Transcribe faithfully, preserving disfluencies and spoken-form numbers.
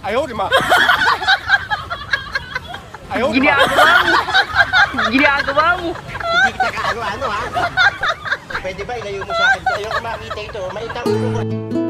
Ayaw, di ma. Ayaw, di ma. Ginagawa mo. Ginagawa mo. Hindi kita kaano-ano, ha? Pwede ba ilayo mo sa akin? Ayoko makita ito. Maitang ulo ko.